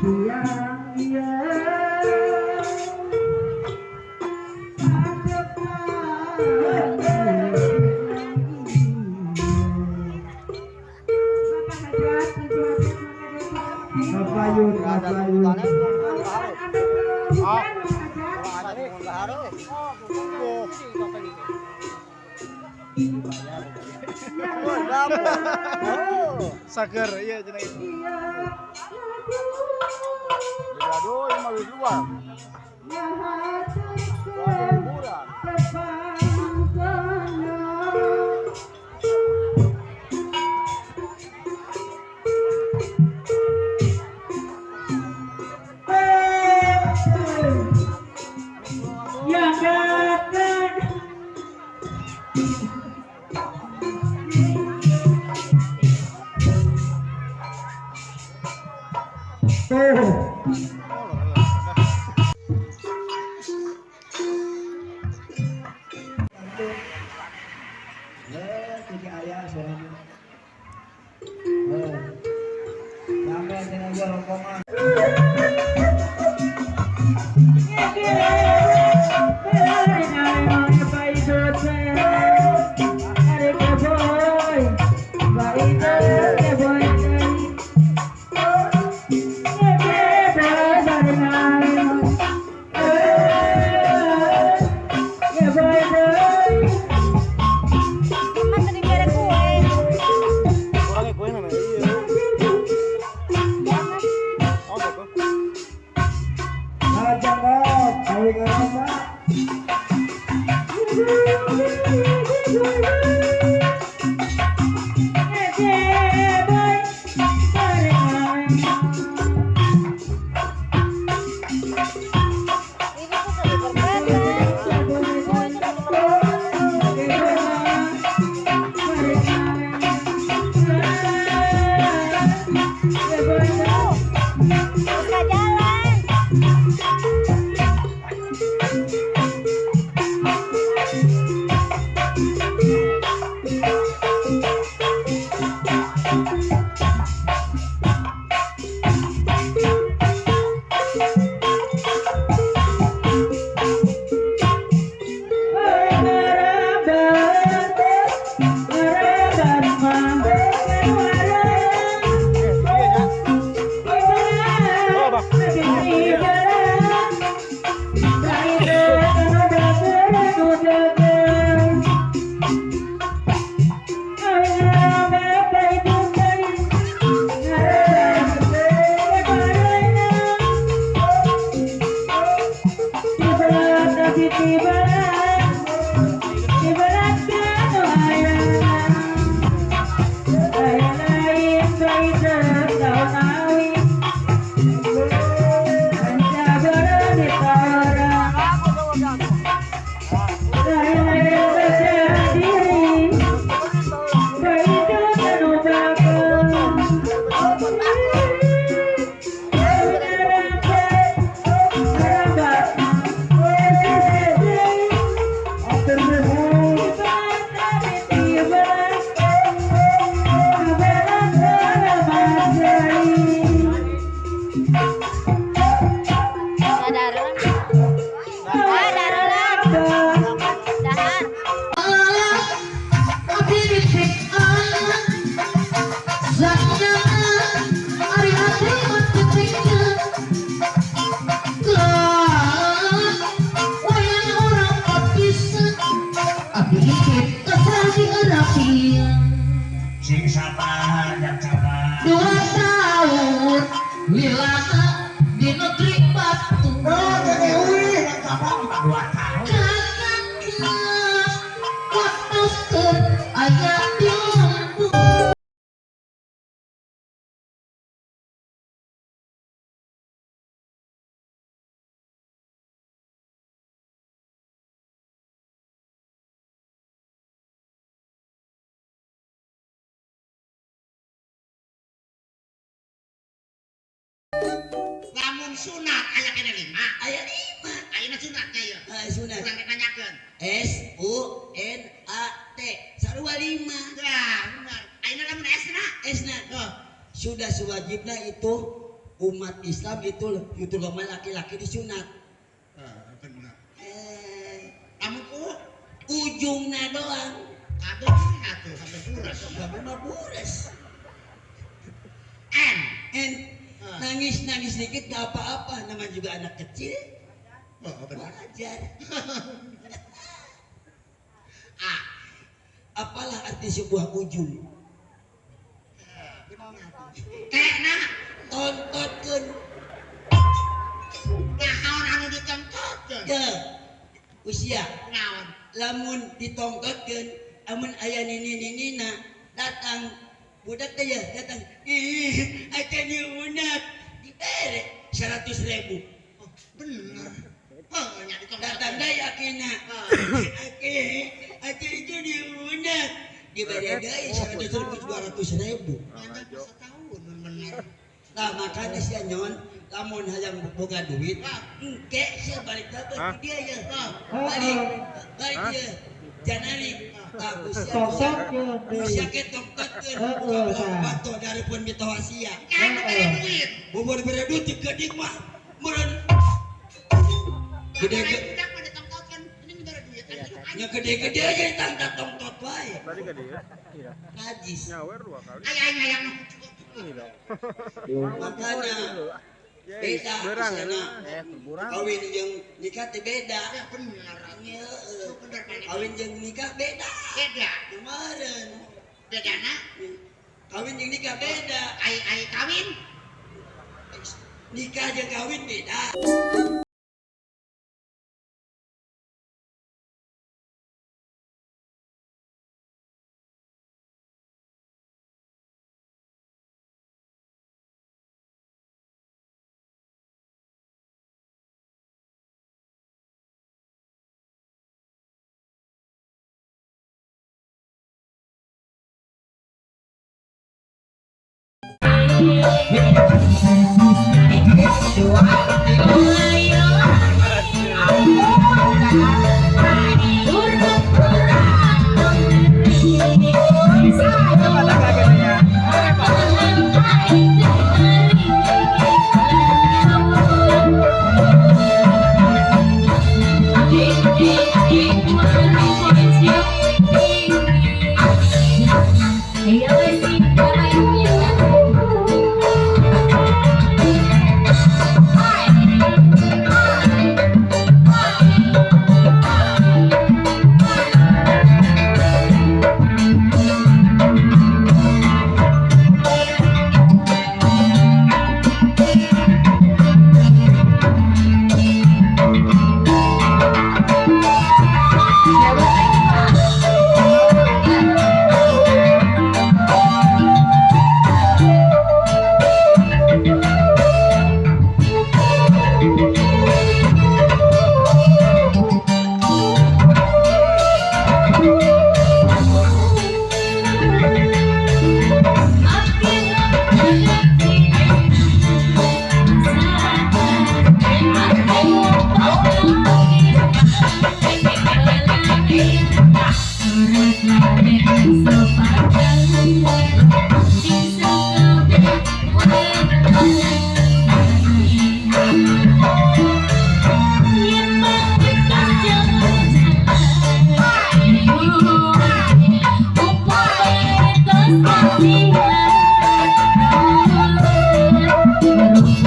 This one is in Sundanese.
Tiang iya. Mapayun, mapayun. Sager, iya cenah itu. Aduh, ini mah luar. Hiburan. Yang datang. Tuh. Eh, jadi ayah suaranya. Eh, sampai cenah gua rongkongan. Mama tadi bere kue. Orangnya kue mana? Iya. Oh, gitu. Ngajangkot, awi ngarasa. Ini tuh tadi berkata. Oh, itu tadi berkata. Terus nggak jalan. Iya, nya. Oh, Bang. Iya. Dadaran. Ah, darolan. Dahar. Sing sabar, yang sabar. 2 tahun lilana di negeri batu. Oh, jadi wih, yang sabar 2 tahun. Kakak waktu aya di lembur. Lamun sunat aya kene lima. Aya lima. Ayeuna sunatnya ya. Ah, sunat. Urang rek nanyakeun. SUNAT. Sarua lima. Ya, benar. Ayeuna lamun S na. S na. Oh, Sudah sewajibnya itu. Umat Islam itu terutama laki-laki disunat. Ah, bener. Eh, Kamu ku ujungna doang. kabeh atuh sampai buras. Bapak mah bures. N. En Ah. nangis-nangis dikit gak apa-apa, namanya juga anak kecil. Oh, bener. Wajar. A. Apalah arti sebuah ujung? T na Tontotkeun. naon anu ditongtotkeun? Ya. Usia Naon? lamun ditongtotkeun amun aya nini-ninina datang budak teh ya datang ih acan diunat dibere 100.000. Oh, bener. Oh, nya ditongtotkeun. Datang deui akina aki aki itu diunat dibere deui 100.000 200.000. Mantan setahun bener. Nah makanya sia nyon lamun hayang boga duit engke sia balik dapat Hah? dia ya Ah. balik balik Hah? dia janari aku sia Tongtotkeun deui. sia ke tongtotkeun Heeh, tah. bato dari pun mitoha sia Nya anu bere duit. bobor bere duit geudik mah meureun gede Gede budak mah ditongtotkeun, ini bere duit. nya gede-gede aja ditangkat tongtot wae Tadi ke dia. Iya. najis Nyawer dua kali. Aya aing hayang nu cukup. Ini dong. Makanya Ya, beda berang ya. istilahna. Berang. Kawin jeung nikah teh beda. Ya bener. Nya, heeh. Bener maneh. Kawin jeung nikah beda. Beda. Kemarin Bedana kawin jeung nikah beda. ai ai kawin Nikah jeung kawin beda. Dua, tiga.